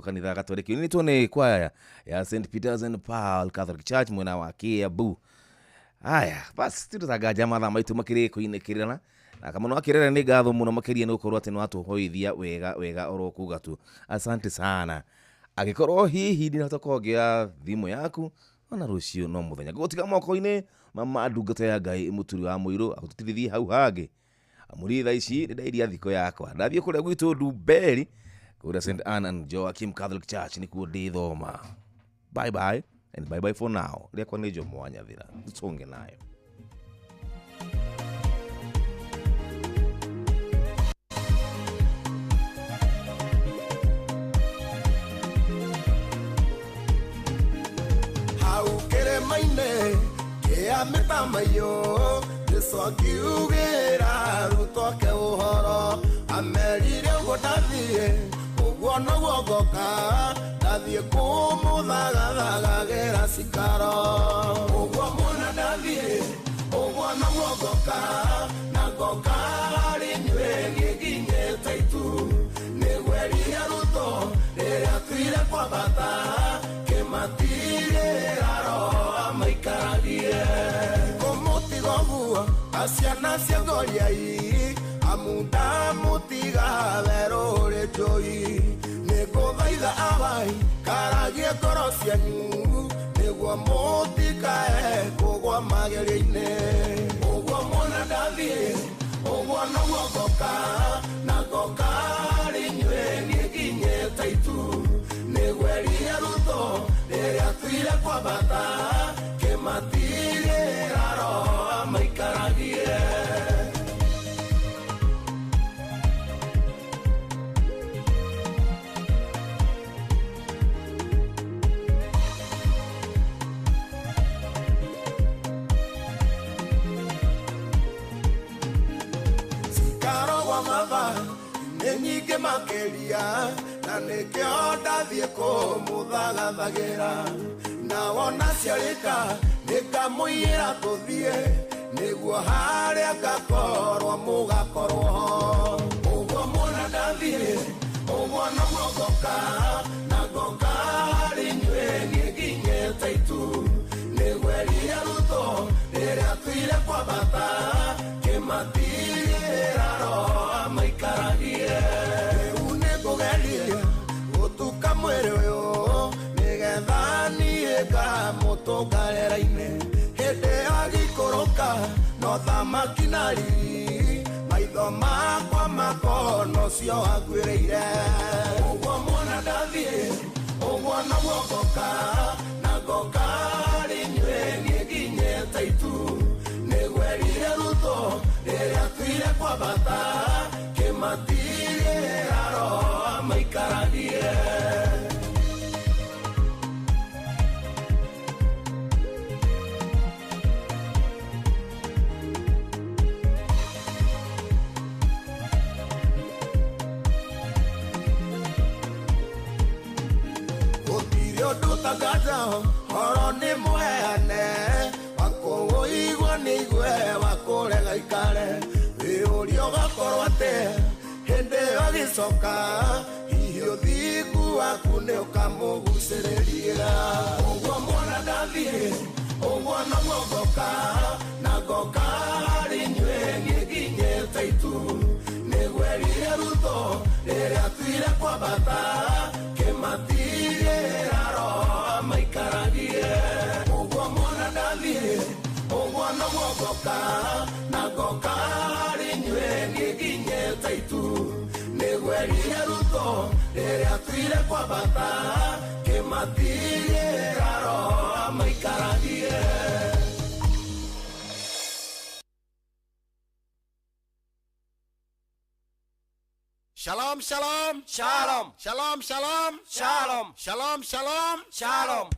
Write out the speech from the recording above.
Kanitha Gatoriki nitwo nĩ kwaya ya St Peters and Paul Catholic Church mwena wa Kiambu. Aya basi titutanganja mathaa maitu makĩrĩko-inĩ kĩrĩra na kamano akĩrĩra nĩ ngatho mũno makĩria nĩ gũkorwo atĩ nĩ watũhoithia wega wega oro kuga tu asante sana. Angĩkorwo hihi ndinahota korwo ngĩoya thimũ yaku ona rũciũ no mũthenya ngũgũtiga moko-inĩ mama ndungata ya Ngai mũturi wa mũirũ agũtũtirithie hau hangĩ amuri thaa ici nĩ ndairia thikũ yakwa ndathiĩ kũrĩa gwitũ Ndumberi kũrĩa St Anne and Joachim Catholic Church nĩkuo ndĩthoma. Bye bye and bye bye for now. Rĩakwa nĩ Jomo wa Nyathira, tũcũnge nayo. Hau kĩrĩma-inĩ kĩa mĩtamaiyũ Jesũ akiugĩra arutwo ake ũhoro amerire ũguo ndathiĩ ũguo noguo ngoka ndathiĩ kũmũthagathagagĩra cikaro ũguo muona ndathiĩ ũguo noguo ngoka na ngoka harĩ inyuĩ niĩ nginyĩte itu nĩgweria arutwo rĩrĩa tuire kwambata kĩmatigĩra roho amaikaragie kũmũtiga ũguo aciana cia ngoriai amu ndamũtiga werũ ũrĩ njũi nĩngũthaitha awai karagie ngoro cianyu nĩguo mũtikae kũgwa magerio-inĩ ũguo muona ndathiĩ ũguo noguo ngoka na ngoka harĩ inyuĩ niĩ nginyĩte itu nĩgweria arutwo rĩrĩa tuire kwambata kĩmatigĩra roho amaikaragie. Nĩ nyingĩ makĩria na nĩkĩo ndathiĩ kũmũthagathagĩra na wona ciarĩka nĩngamũiyĩra tũthiĩ nĩguo harĩa ngakorwo mũgakorwo ho ũguo muona ndathiĩ ũguo noguo ngoka na ngoka harĩ inyuĩ niĩ nginyĩte itu nĩgweria arutwo rĩrĩa tuire kwambata kĩmatigĩra roho amaikaragie rĩu nĩngũgeria gũtuka mwĩrĩ ũyũ nĩgetha niĩ ngamũtũnga rĩera-inĩ hĩndĩ agĩikũrũka no thamaki na riri maitho makwa makona ũcio anguĩrĩire ũguo muona ndathiĩ ũguo noguo ngoka na ngoka harĩ inyuĩ niĩ nginyĩte itu nĩgweria arutwo rĩrĩa tuire kwambata kĩmatigĩra roho amaikaragie. Gũtirĩ ũndũ ũtanganja horo nĩ mũheane wakũũigua nĩ igue wakũrega ikare wĩũria ũgakorwo atĩ hĩndĩ ĩyo agĩcoka hihi ũthingu waku nĩ ũkamũgucĩrĩria ũguo muona ndathiĩ ũguo noguo ngoka na ngoka harĩ inyuĩ niĩ nginyĩte itu nĩgweria arutwo rĩrĩa tuire kwambata kĩmatigĩra roho amaikaragie ũguo muona ndathiĩ ũguo noguo ngoka na ngoka harĩ inyuĩ niĩ nginyĩte itu nĩgweria arutwo rĩrĩa tuire kwambata kĩmatigĩra roho amaikaragie. Shalom, shalom. Shalom. Shalom, shalom. Shalom. Shalom, shalom. Shalom.